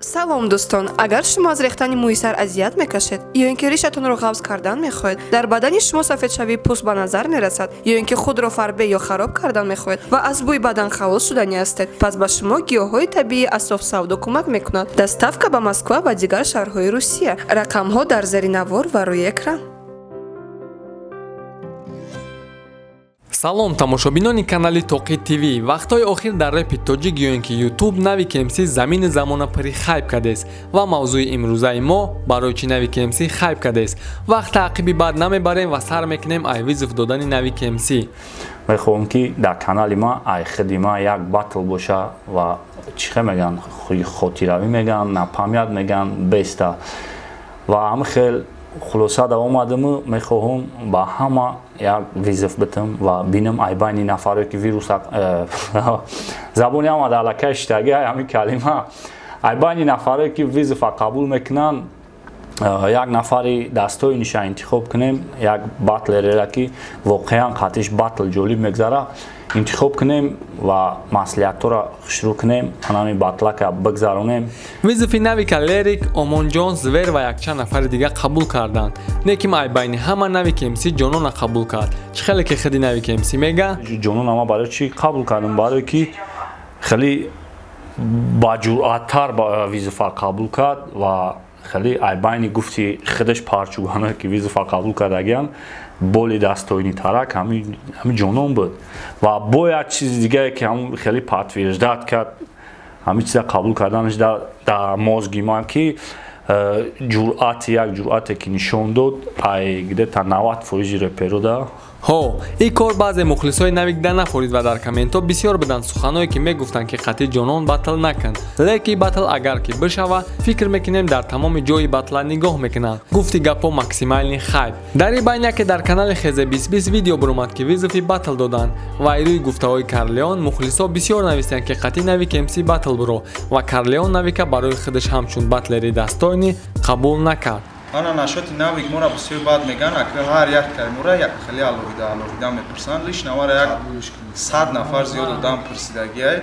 Салом, дӯстон! Агар шумо аз рехтани мӯи сар азият мекашед ё ин ки ришатонро ғафз кардан мехоҳед, дар бадани шумо сафедшавии пӯст ба назар мерасад ё ин ки худро фарбе ё хароб кардан мехоҳед ва аз бӯи бадан халос шуданӣ ҳастед, пас ба шумо гиёҳҳои табиии Асоф Савдо кӯмак мекунад. Доставка ба Москва ва дигар шаҳрҳои Русия. Рақамҳо дар зери навор ва рӯи экран. Салом, тамошобинони канали Тоқи ТВ. Вақтҳои охир дар репи тоҷик ё ин ки Ютуб Навик МС замини замона пари хайп кардест ва мавзӯи имрӯзаи мо: барои чӣ Навик МС хайп кардест. Вақт таъқиби бад намебарем ва сар мекунем ай вызов додани Навик МС. Мехоҳам, ки дар канали ма, ай худи ма як батл боша ва чӣ хел мегӯянд, хотиравӣ мегӯянд, на память мегӯянд, беста. Ва ҳама хел хулоса да омадаму мехоҳам ба ҳама як вызов битам ва бинам, ай байни нафаре ки вирус забони ҳама дар аллакай шитаги, ҳамин калима, ай байни нафаре ки вызов а қабул мекунанд, як нафари дастои ниша интихоб кунем, як батлерера, ки воқеан қатиш батл ҷолиб мегзара, интихоб кунем ва маслиҳатҳоро шурӯъ кунем, ҳанами батлака бигзаронем. Вызов и Навика Лерик, Омонҷон, Звер ва якчанд нафари дига қабул карданд. Лекин ай байни ҳама Навик МС Ҷонона қабул кард. Чӣ хеле ки худи Навик МС мега? Ҷонона ма барои чӣ қабул кардам? Барое ки хеле баҷуръаттар вызов а қабул кард ва хеле ай байни, гуфти худаш, парчуганое ки вызов а қабул кардагиян, боли дастоини тарак ҳами ҷонон буд. Ва бо як чизи дигае, ки ҳам хеле подтверждать кард ҳамин чиза қабул карданаш дар мозги ман, ки ҷуръати, як ҷуръате ки нишон дод, ай где-то 90 фоизи реперода. Ҳо, ин кор баъзе мухлисои Навикда нафорид ва дар комментҳо бисёр буданд суханое, ки мегуфтанд, ки қатъи Ҷонон батл накун. Лекин батл агар ки бишава, фикр мекунем, дар тамоми ҷои батла нигоҳ мекунанд. Гуфти гапҳо, максимальный хайп. Дар ин байн яке дар канали Хезе бисбис видео баромад, ки вызов и батл доданд ва рӯи гуфтаҳои Карлеон мухлисо бисёр навистанд, ки қатъи Навик МС батл буро, ва Карлеон Навика барои худаш ҳамчун батлери достойный қабул накард. Ана нашоти Навик мора бисёр бад меган, ака, ҳар як калимора як хеле алоҳида алоҳида мепурсанд. Лично мара як 100 нафар зиёд одам пурсидагиай.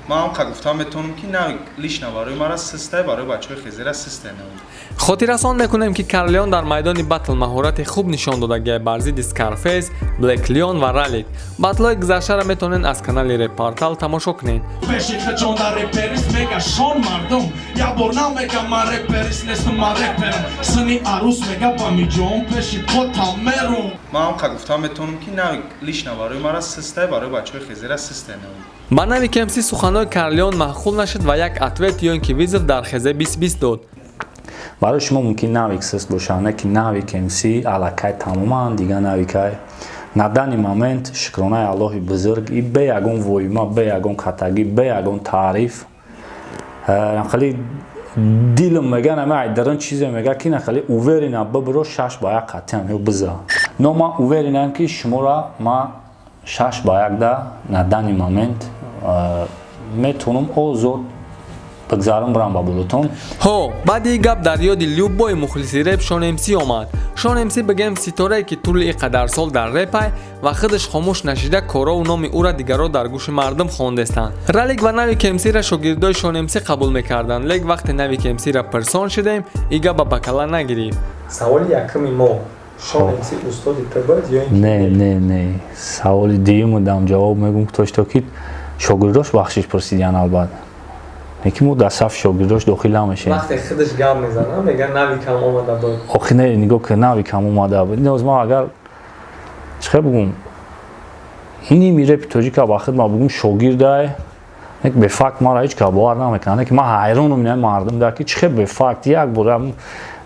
Ман ҳам қа гуфтам метавонам, ки Навик лично барои мара систай, барои бачаҳои хезера систай Навик. Хотиррасон мекунем, ки Карлеон дар майдони батл маҳорати хуб нишон додагиай бар зидди Скарфейс, Блек Леон ва Ралик. Батлҳои гузаштаро метавонед аз канали Репортал тамошо кунед. Пеши хачон дар реперис мега шон мардум як бор намега ман реперис нестам, ман реперам. Сини арӯс мега ба миҷон пеши потам мерум. Ман ҳам қа гуфтам метавонам, ки Навик лично барои мара систай, барои бачаҳои хезера систай Навик. Ба Навик МС суханҳои Карлеон маъқул нашуд ва як ответ ё ин ки вызов дар Хезе бисбис дод. Барои шумо мумкин Навик сист бошад, не ки Навик МС аллакай тамоман дига Навикай на данный момент, шукронаи Аллоҳи бузург, и бе ягон воима, бе ягон катагӣ, бе ягон таъриф, хеле дилм мега, нама айдарин чизе мега, ки на хеле уверена бибиро 6-1 қатъиам ё биза. Но ман уверенам, ки шуморо ман 6-1 да на данный момент метавонам озод бигзарам, бирам ба болотон. Ҳо, баъди ин гап дар ёди любой мухлиси реп Шон МС омад. Шон МС, бигем, ситорае, ки тӯли ин қадар сол дар репай ва худаш хомӯш нашида корову номи ӯра дигарро дар гӯши мардум хондестанд. Ралик ва Навик МСра шогирдои Шон МС қабул мекарданд, лек вақте Навик МСра пирсон шудем, ин гап ба бакала нагирифт. Саволи якуми мо: Шон МС устоди ту буд ё ин? Не, не, не. Саволи дуюму дам ҷавоб мегӯм, то что ки шогирдош бахшиш пурсидиян, албатта, лекин мо дар сафи шогирдош дохил намешем. Вақте худаш гап мезана, мега Навикам омада буд. Охи не, нигоҳ ки Навикам омада буд. Ноз ман агар чӣ хел бугум, ними репи тоҷика ба худ ма бугум шогирдай, бефакт мара ҳеҷ кас бовар намекунад, ки ман ҳайронум ина мардум да, ки чӣ хел бефакт як бор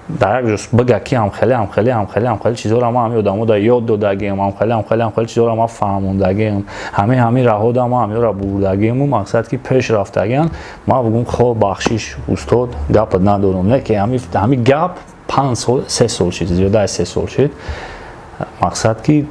дар як ҷо бага, ки ҳамхеле, ҳамхеле, ҳамхеле, ҳамхеле чизҳоро ман ҳамин одамо да ёд додагиам, ҳамхеле, ҳамхеле, ҳамхеле чизҳоро ман фаҳмондагиам, ҳамин ҳамин раҳода ман ҳаминро бурдагиаму мақсад ки пеш рафтагиам, ман бугум: хоб, бахшиш, устод, гапат надорам. Не ки ҳамин гап 5 сол, 3 сол шид, зиёда аз 3 сол шид. Мақсад ки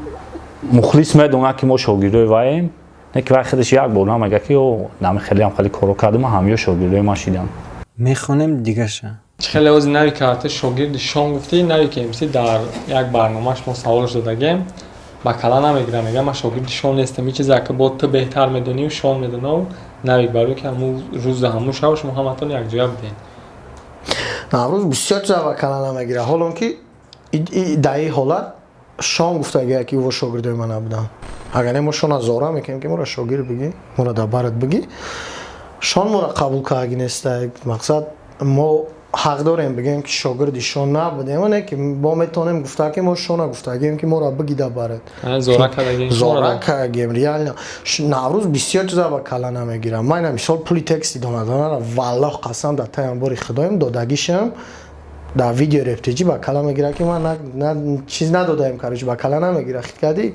мухлис медонад, ки мо шогирдои ваем, не ки вай худаш як бор намега, ки о нами хеле ҳамхеле коро кардам, ҳамиё шогирдои ман шидам. Мехонем дигаша. Чӣ хеле ози Нави карта шогирди Шон гуфтӣ, Нави ки МС дар як барномааш мо саволш додагем, ба кала намегирам, мегам: ман шогирди Шон нестам. Ин чизе ака бо ту беҳтар медонию Шон медонав, Навик, барои ки ҳамун рӯза, ҳамун шаб шумо ҳаматон якҷоя будем. Наврӯз бисёр чиза ба кала намегира, ҳолон ки дар ин ҳолат Шон гуфтагия, ки ӯ шогирдои ман набуданд. Агар не, мо Шона зора мекунем, ки моро шогирд бигӣ, моро дар барат бигӣ. Шон моро қабул кардаги неста. Мақсад, мо ҳақ дорем бигӯем, ки шогирди Шон набудем, не ки мо метавонем гуфта, ки мо Шона гуфтагием, ки моро бигӣ дар барат. Зора кардагем. Зора кардагем, реально. Наврӯз бисёр чиза ба кала намегирам. Ман ина мисол, пули тексти донадонара, валлоҳ, қасам дар таям бори худоем, додагишам дар видео рептеҷӣ ба кала мегирад, ки ман чиз надодаем, короче, ба кала намегира, хит кардӣ.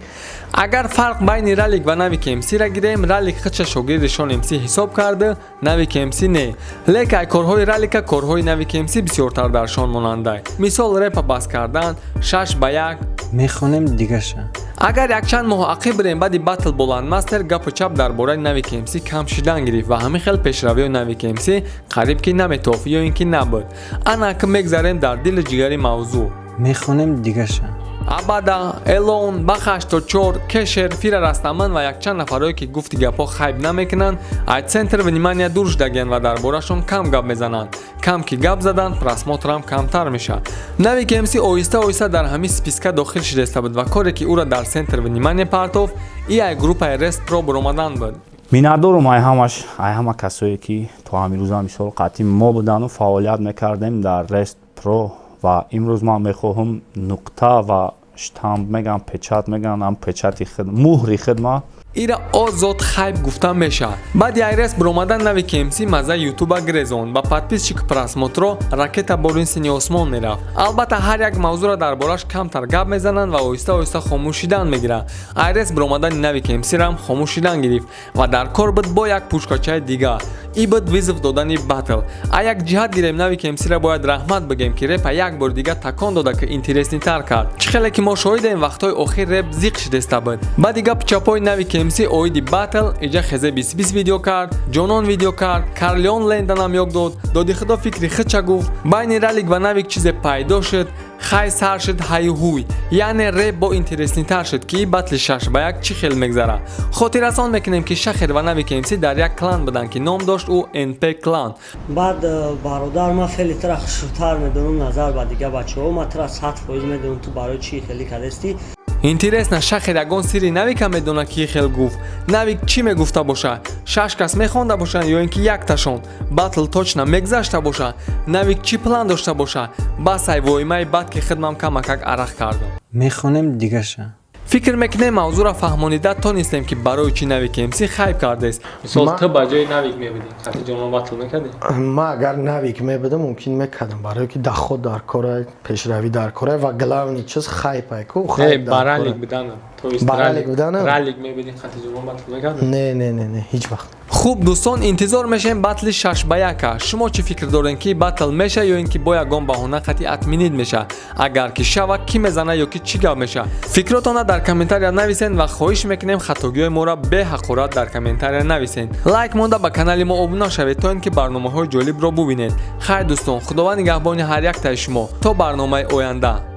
Агар фарқ байни Ралик ва Навик МС-ра гирем, Ралик худша шогирди Шон МС ҳисоб карда, Навик МС не. Лекин ай корҳои Ралика корҳои Навик МС бисёртар дар Шон монандай. Мисол, репа бас кардан, 6 ба 1. Мехонем дигаша. Агар якчанд моҳ ақиб бирем, баъди батл Боландмастер гапу чап дар бораи Навик МС кам шидан гирифт ва ҳамин хел пешравиҳои Навик МС қариб ки наметофт ё ин ки набуд. Ана ки мегзарем дар дили ҷигари мавзӯъ. Мехонем дигаша. Абада, Элон, Бах 84, Кешер, Фира Растаман ва якчанд нафарое, ки гуфти гапҳо хайп намекунанд, аз центр внимания дур шудагиянд ва дар борашон кам гап мезананд. Кам ки гап заданд, просмотрам камтар мешавад. Навик МС оҳиста оҳиста дар ҳамин списка дохил шидаиста буд ва коре, ки ӯро дар центр внимания партофт, и ай группаи Рест Про буромадан буд. Миннатдорум ай ҳамаш, ай ҳама касое, ки то ҳамин рӯза, мисол, қатъи мо будану фаъолият мекардем дар Рест Про. Ва имрӯз ман мехоҳам нуқта ва штамп мегам, печать мегам, ам печати худ, муҳри хидма. Ира озод хайп гуфта мешавад. Баъди айрес биромадан Навик МС маззаи ютуба гирезонд ба подписчик, просмотро ракета борин сини осмон мерафт. Албатта, ҳар як мавзӯъро дар бораш камтар гап мезананд ва оҳиста оҳиста хомӯш шидан мегирад. Айрес биромадани Навик МСрам хомӯш шидан гирифт ва дар кор буд бо як пушкачаи дигар, и буд вызов додани батл. А як ҷиҳат гирем, Навик МСра бояд раҳмат бигем, ки репа як бори дигар такон дода, ки интереснитар кард. Чӣ хеле ки мо шоҳидем, вақтҳои охир реп зиқ шидеста буд. Баъди гапу чапҳои Навик МС оиди батл, иҷа хезе бисбис видео кард, Ҷонон видео кард, Карлеон ленданам ёк дод, доди худо фикри худша гуфт. Байни Ралик ва Навик чизе пайдо шуд, хай сар шуд, ҳаю ҳуй, яъне реп бо интереснитар шуд, ки батли 6 ба 1 чӣ хел мегзарад. Хотиррасон мекунем, ки Шахер ва Навик МС дар як клан буданд, ки ном дошт ӯ НП клан. Баъд, бародар, ман хеле тура хушрӯтар медонам назар ба дигар бачаҳо. Ман тура 100% медонам, ту барои чӣ хеле кардастӣ. Интересно, Шахер ягон сирри Навика медонад, ки хел гуфт? Навик чӣ мегуфта боша? Шаш кас мехонда бошанд ё ин ки якташон? Батл точно мегзашта боша? Навик чӣ план дошта боша? Бас, ай воимаи бад, ки хидмам камакак арақ кардам. Мехонем дигаша. Фикр мекунем, мавзӯъро фаҳмонида тонистем, ки барои чӣ Навик МС хайп кардест. Мисол, ту ба ҷои Навик мебудӣ, қати Ҷонон батл мекардӣ? Ман агар Навик мебудам, мумкин мекардам, барое ки доход дар кора, пешравӣ дар кора ва главный чиз хайпай ку. Не, ба Ралик буданам. Ба Ралик буданам? Ралик мебудӣ, қати Ҷонон батл мекардӣ? Не, не, не, не, ҳеҷ вақт. Хуб, дӯстон, интизор мешавем батли 6 ба 1. Шумо чӣ фикр дорем, ки батл меша ё ин ки бо ягон баҳона қатъи отменить меша? Агар ки шава, кӣ мезана ё ки чӣ гап меша? Фикротонро дар комментария нависен ва хоҳиш мекунем, хатогиҳои моро беҳақорат дар комментария нависен. Лайк монда, ба канали мо обуна шавед, то ин ки барномаҳои ҷолибро бубинед. Хайр, дӯстон, Худованд нигаҳбони ҳар яктаи шумо. То барномаи оянда.